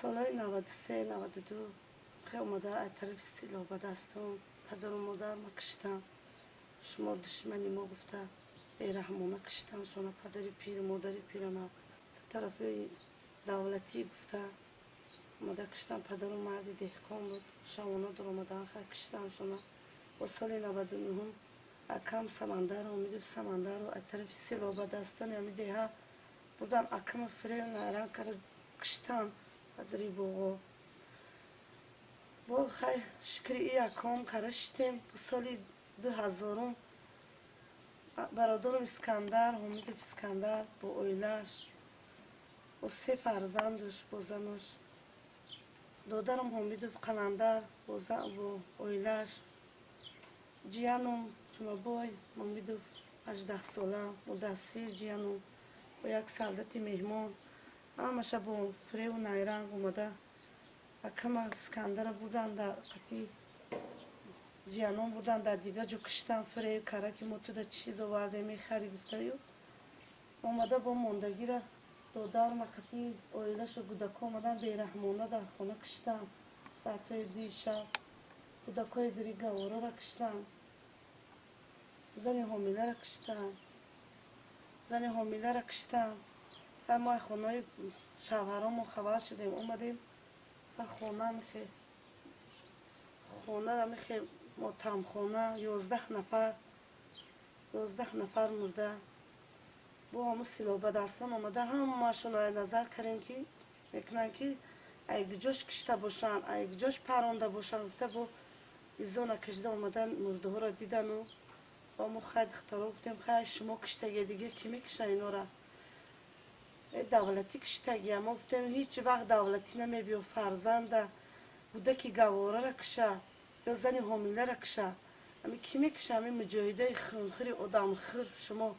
Солҳои 93, 92 хе омада аз тарафи силоҳ ба дастон падару модар ма киштам. Шумо душмани мо гуфта, бераҳмона киштан шона, падари пиру модари пирама. Тарафи давлатӣ гуфта омада киштан. Падару марди деҳқон буд, шавона дуромадан, хай киштан шона. Бо соли 99-ум акам Самандар, Омидов Самандарро аз тарафи силоҳ ба дастони ҳами деҳа бурдан, акама фиреб найранг карда киштан падари боғо. Бо хай шукри и аком кара шитем. Соли 2000-ум бародарам Искандар, Ҳомидов Искандар, бо оилааш, бо се фарзандуш, бо зануш, додарам Ҳомидов Қаландар бо оилааш, ҷиянум Ҷумабой Ҳомидов, 18-сола, Мудассир ҷиянум бо як солдати меҳмон, ҳамаша бо фиреву найранг омада акама Искандара бурдан, дар қатӣ ҷиянон бурдан, дар дигар ҷо киштан. Фиреб кара ки мо туда чиз овардем, мехарӣ гуфтаю омада бо мондагира додарма қатӣ оилашу кӯдако омадан, бераҳмона дар хона киштан. Соатҳои 2-и шаб кӯдакҳои дири гаворора киштан, зани ҳомилара киштан, зани ҳомилара киштан. Мо хонаи шавҳаромон хабар шудем, омадем ба хона, михе хона, михе мотамхона, 11 нафар, 11 нафар мурда. Бо ҳамун силоҳбадастон омада ҳамашон назар кардем, ки мекунанд, ки ай куҷош кишта бошанд, ай куҷош паронда бошанд гуфта, бо изона кашида омадан, мурдаҳоро дидану ба мо хай духтаро гуфтем: «Хай, шумо киштагия, дига ки мекиша инора? Э, давлатӣ киштагия». Мо гуфтем: «Ҳеҷ вақт давлатӣ намебиё фарзанда, кӯдаки гаворара киша ё зани ҳомилара киша. Ами ки мекиша? Ами муҷоҳидаи хунхӯри одамхӯр шумо».